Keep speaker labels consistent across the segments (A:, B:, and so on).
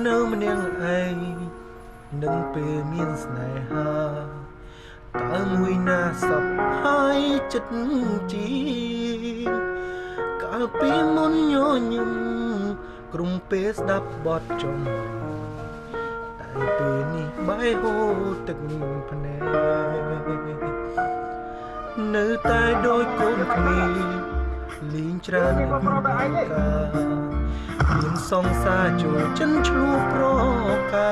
A: នៅម្នាក់ឯង នឹងពេលមានស្នេហា តើមួយណាសប្បាយចិត្តជាង? កាលពីមុនញញឹមក្រុមពេលស្ដាប់បទចម្រៀង តែពេលនេះបែហូរទឹកភ្នែក។ នៅតែដូចកូនក្មេងលេងច្រើនការ មានសង្សារចូលចិនឆ្លោះប្រកែ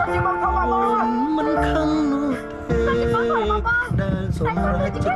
A: អូនមិនខឹងនោះទេ ដែលសម្រេចចិត្ត